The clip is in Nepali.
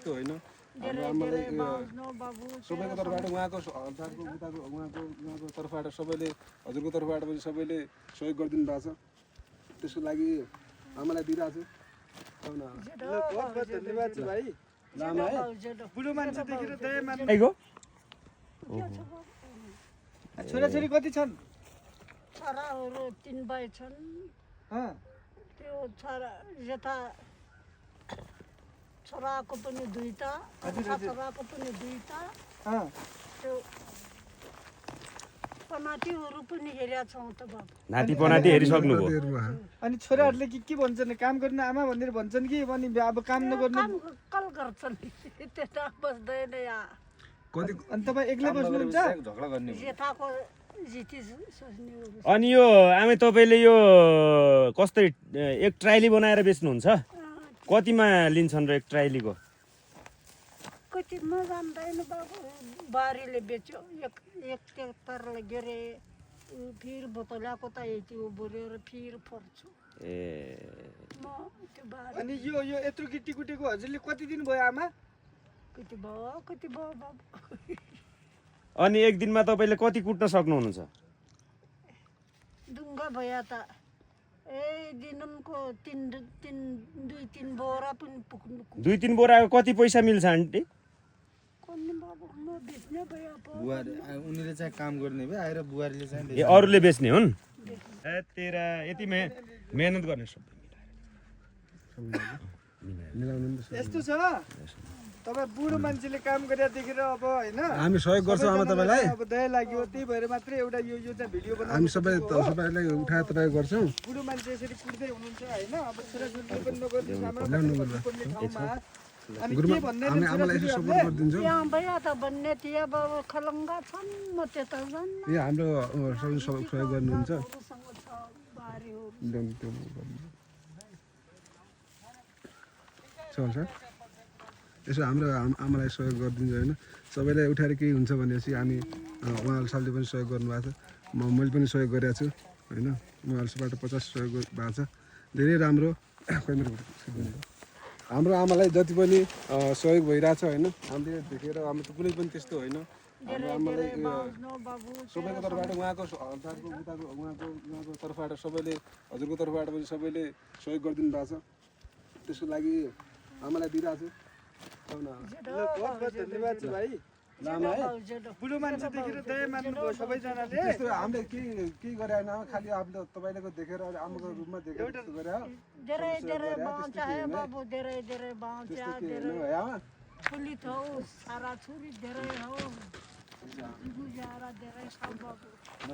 त्यो होइन हाम्रो आमालाई सबैको तर्फबाट उहाँको तर्फबाट सबैले हजुरको तर्फबाट पनि सबैले सहयोग गरिदिनु भएको छ त्यसको लागि आमालाई दिइरहेको छु बहुत बहुत धन्यवाद छ भाइ लामा है बुढो मान्छे देखेर दया मान्नु आइगो छोराछोरी कति छन् छोराहरू 3 भाइ छन् त्यो छोरा यता छोराको पनि 2टा छोराको पनि 2टा त्यो पनातीहरू पनि हेरेका छौँ त बाबु नाति पनाति हेरिसक्नुभयो अनि छोराहरूले के भन्छन् काम गर्ने आमा भनेर भन्छन् कि अनि अब काम नगर्ने काम कल गर्छन् त्यता बस्दैन यहाँ अनि तपाईँ एक्लै बस्नुहुन्छ जेठाको जिती सोच्ने अनि यो आमे तपाईँले यो कस्तै एक ट्राइली बनाएर बेच्नुहुन्छ कतिमा लिन्छन् र एक ट्राइलीको कति म जान्दैन बाबु बारीले बेच्यो एक ट्र्याक्टरले गेरे फिर बोतल्याएको त यति बोलेर फिर फर्छु ए म त्यो बारी अनि यो यत्रो गिट्टी कुटेको हजुरले कति दिन भयो आमा कति भयो बाबु अनि एक दिनमा तपाईँले कति कुट्न सक्नुहुन्छ डुङ्गा भया त दिनको 2-3 बोरा पनि पुग्नु 2-3 बोराको कति पैसा मिल्छ आन्टी कुनै बाबु म बेच्ने भया पो बुहारी उनीले चाहिँ काम गर्ने भए आएर बुहारीले चाहिँ ए अरूले बेच्ने हुन् ए तेरा यति मेहनत गर्ने सबै यस्तो छ तपाईँ बुढो मान्छेले काम गरेर देखेर अब होइन हामी सहयोग गर्छौँ आमा तपाईँलाई अब दया लाग्यो त्यही भएर मात्रै एउटा यो चाहिँ भिडियो बनाउनु हामी सबैलाई उठाएर तपाईँ गर्छौँ बुढो मान्छे यसरी कुट्दै हुनुहुन्छ होइन अब छोराछोरीले पनि नगर्नु हाम्रो पर्ने ठाउँमा अनि के भन्ने हामी आमालाई यसो सपोर्ट गरिदिन्छौँ यहाँ भया त भन्ने थिए बाबु खलङ्गा छन् म त्यता जान्न यो हाम्रो सहयोग गर्नुहुन्छ अरूसँग छ बारीहरू चल्छ यसो हाम्रो आमालाई सहयोग गरिदिन्छ होइन सबैलाई उठाएर केही हुन्छ भनेपछि हामी उहाँहरू सबले पनि सहयोग गर्नुभएको छ मैले पनि सहयोग गरेको छु होइन उहाँहरूबाट 50 सहयोग भएको छ धेरै राम्रो हाम्रो आमालाई जति पनि सहयोग भइरहेछ होइन हामीले देखेर हाम्रो त कुनै पनि त्यस्तो होइन हाम्रो आमालाई सबैको तर्फबाट उहाँको तर्फबाट सबैले हजुरको तर्फबाट पनि सबैले सहयोग गरिदिनु भएको छ त्यसको लागि आमालाई दिइरहेको छु बहुत बहुत धन्यवाद छ भाइ लामा है बुढो मान्छे देखेर दया मान्नु भयो सबैजनाले त्यस्तो हामीले के गरे होइन खालि आफूले तपाईँले देखेर आमाको रूपमा देखेर त्यस्तो गरे हो धेरै बाँच है बाबु धेरै बाँच धेरै फुली थौ सारा छुरी धेरै हो गुजारा धेरै छ बाबु